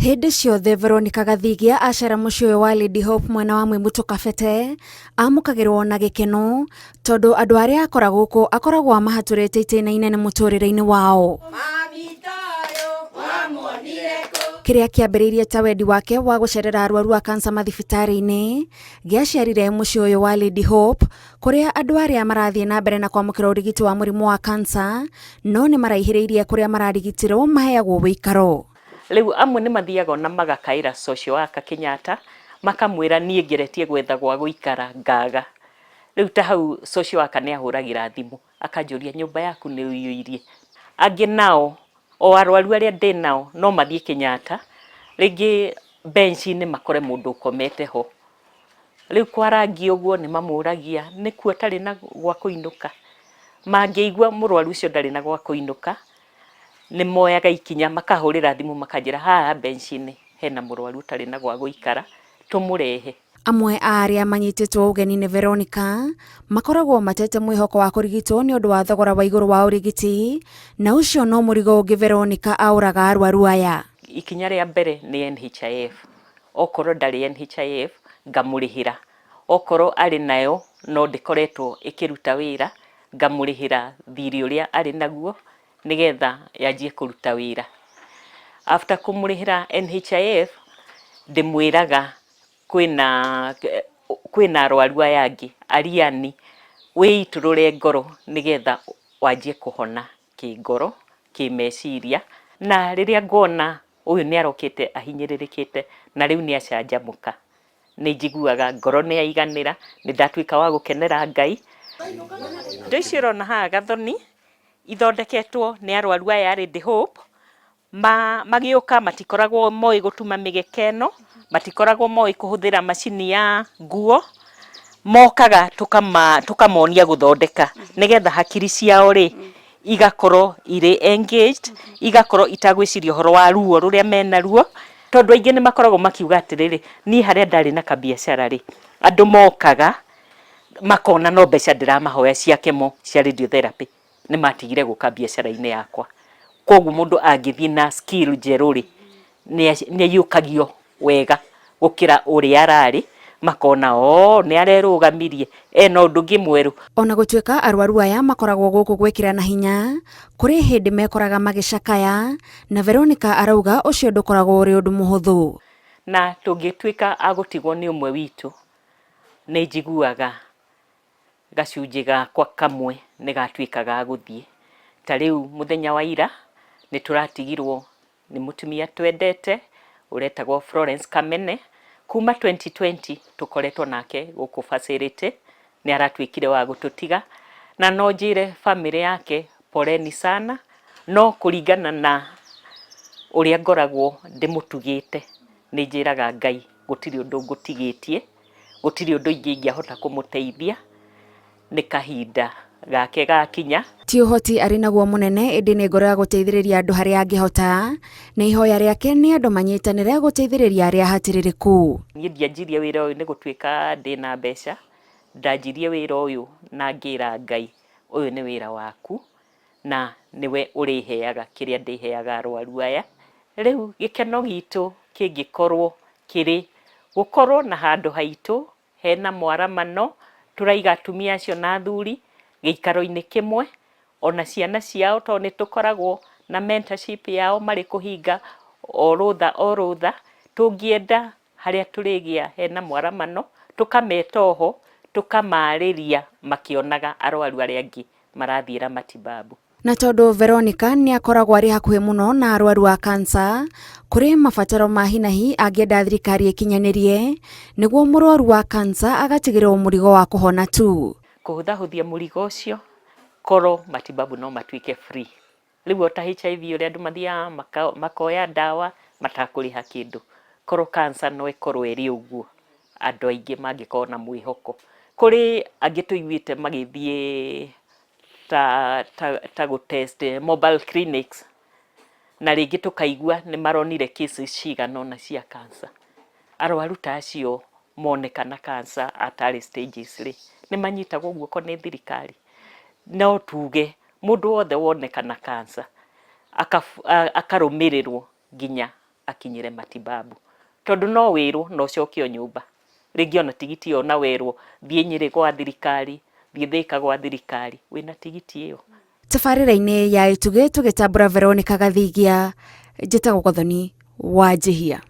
Hĩndĩ ciothe Veronica Gathigia acera mũciĩ ũyũ wa Lady Hope mwena wa Mwĩmũtũ Kabete, amũkagĩrwo na gĩkeno tondũ andũ arĩa akora gũkũ akoragwo amahatũrĩte itĩna inene mũtũrĩre-inĩ wao. Kĩrĩa kĩambĩrĩirie ta wendi wake wa gũcerera arwaru a kansa mathibitarĩ-inĩ gĩaciarire mũciĩ ũyũ wa Lady Hope kũrĩa andũ arĩa marathiĩ na mbere na kwamũkĩra ũrigiti wa mũrimũ wa kansa no nĩ maraihĩrĩirie kũrĩa mararigitĩrwo maheagwo ũikaro. Rĩu amwe nĩ mathiaga ona magakaĩra social worker Kenyatta makamwĩra niĩ ngeretie gwetha gwa gũikara ngaga. Rĩu ta hau social worker nĩ ahũragĩra thimũ akanjũria nyũmba yaku nĩ ũiyũirie. Angĩ nao o arwaru arĩa ndĩ nao no mathiĩ Kenyatta rĩngĩ bench-inĩ makore mũndũ ũkomete ho. Rĩu kwarangia ũguo nĩ mamũragia nĩkũ atarĩ na gwa kũinũka. Mangĩigua mũrwaru ũcio ndarĩ na gwa kũinũka nĩ moyaga ikinya makahũrĩra thimũ makanjĩra haha bench-inĩ hena mũrwaru ũtarĩ na gwa gũikara tũmũrehe. Amwe a arĩa manyitĩtwo ũgeni nĩ Veronica makoragwo matete mwĩhoko wa kũrigitwo nĩ ũndũ wa thogora wa igũrũ wa ũrigiti, na ũcio no mũrigo ũngĩ Veronica aũraga arwaru aya. Ikinya rĩa mbere nĩ NHIF, okorwo ndarĩ NHIF ngamũrĩhĩra, okorwo arĩ nayo no ndĩkoretwo ĩkĩruta wĩra ngamũrĩhĩra thirĩ ũrĩa arĩ naguo nĩgetha yanjie kũruta wĩra. After kũmũrĩhĩra NHIF ndĩmwĩraga kwĩna kwĩna arwaru aya angĩ ariani wĩitũrũre ngoro nĩgetha wanjie kũhona kĩngoro, kĩmeciria, na rĩrĩa nguona ũyũ nĩ arokĩte ahinyĩrĩrĩkĩte na rĩu nĩ acanjamũka, nĩ njiguaga ngoro nĩ yaiganĩra, nĩ ndatuĩka wa gũkenera Ngai. Indo ici ũrona haha Gathoni, ithondeketwo nĩ arwaru aya a Lady Hope, magĩũka matikoragwo moĩ gũtuma mĩgeka ĩno, matikoragwo moĩ kũhũthĩra macini ya nguo, mokaga tũkamonia gũthondeka nĩgetha hakiri ciao rĩ, igakorwo irĩ engaged, igakorwo itagwĩciria ũhoro wa ruo rũrĩa menaruo, tondũ aingĩ nĩ makoragwo makiuga atĩrĩrĩ, niĩ harĩa ndarĩ na kabiacara rĩ, andũ mokaga makona no mbeca ndĩramahoya cia chemo cia radiotherapy, nĩ matigire gũka biacara-inĩ yakwa. Koguo mũndũ angĩthiĩ na skill njerũ rĩ, nĩ aiyũkagio wega gũkĩra ũrĩa ararĩ, makona oo nĩ arerũgamirie, ena ũndũ ũngĩ mwerũ. Ona gũtuĩka arwaru aya makoragwo gũkũ gwĩkĩrana hinya, kũrĩ hĩndĩ mekoraga magĩcakaya, na Veronica arauga ũcio ndũkoragwo ũrĩ ũndũ mũhũthũ. Na tũngĩtuĩka a gũtigwo nĩ ũmwe witũ, nĩ njiguaga gacunjĩ gakwa kamwe nĩ gatuĩka ga gũthiĩ. Ta rĩu mũthenya wa ira nĩ tũratigirwo nĩ mũtumia twendete ũretagwo Florence Kamene. Kuma 2020 tũkoretwo nake gũkũ facility, nĩ aratuĩkire wa gũtũtiga, na no njĩre bamĩrĩ yake poleni sana, no kũringana na ũrĩa ngoragwo ndĩmũtugĩte, nĩ njĩraga Ngai gũtirĩ ũndũ ngũtigĩtie, gũtirĩ ũndũ ingĩ ingĩahota kũmũteithia, nĩ kahinda gake gakinya. Ti ũhoti arĩ naguo mũnene ĩndĩ nĩ ngoro ya gũteithĩrĩria andũ harĩa angĩhota, na ihoya rĩake nĩ andũ manyitanĩre gũteithĩrĩria arĩa ahatĩrĩrĩku. Niĩ ndianjirie wĩra ũyũ nĩ gũtuĩka ndĩna mbeca, ndanjirie wĩra ũyũ na ngĩra Ngai ũyũ nĩ wĩra waku na nĩwe ũrĩheaga kĩrĩa ndĩheaga arwaru aya. Rĩu gĩkeno gitũ kĩngĩkorwo kĩrĩ gũkorwo na handũ haitũ hena mwaramano, tũraiga atumia acio na athuri gĩikaro-inĩ kĩmwe, ona ciana ciao tondũ nĩ tũkoragwo na mentorship yao marĩ kũhinga o rũtha o rũtha, tũngĩenda harĩa tũrĩgĩa hena mwaramano, tũkameta oho, tũkamarĩria makĩonaga arwaru arĩa angĩ marathiĩra matibabu. Na tondũ Veronica nĩ akoragwo arĩ hakuhĩ mũno na arwaru a kansa, kũrĩ mabataro ma hinahi angĩenda thirikari ĩkinyanĩrie nĩguo mũrwaru wa kansa agatigĩrĩrwo mũrigo wa kũhona tu. Kũhũthahũthia mũrigo ũcio, korwo matibabu no matuĩke free. Rĩu o ta HIV ũrĩa andũ mathiaga makoya ndawa matakũrĩha kĩndũ, korwo cancer no ĩkorwo ĩrĩ ũguo, andũ aingĩ mangĩkorwo na mwĩhoko. Kũrĩ angĩ tũiguĩte magĩthiĩ ta gũ test mobile clinics, na rĩngĩ tũkaigua nĩ maronire cases cigana ũna cia cancer. Arwaru ta acio monekana cancer at early stages rĩ, nĩ manyitagwo guoko nĩ thirikari? No tuge mũndũ wothe wonekana cancer akarũmĩrĩrwo nginya Akinyĩre matibabu tondũ no wĩrwo na ũcokio nyũmba rĩngĩ ona tigiti ĩyo na werwo thiĩ Nyĩrĩ gwa thirikari, thiĩ Thĩka gwa thirikari wĩna tigiti ĩyo. Tabarĩra-inĩ ya Itugĩ tũgĩtambũra Veronica Gathigia, njĩtagwo Gathoni wa Njihia.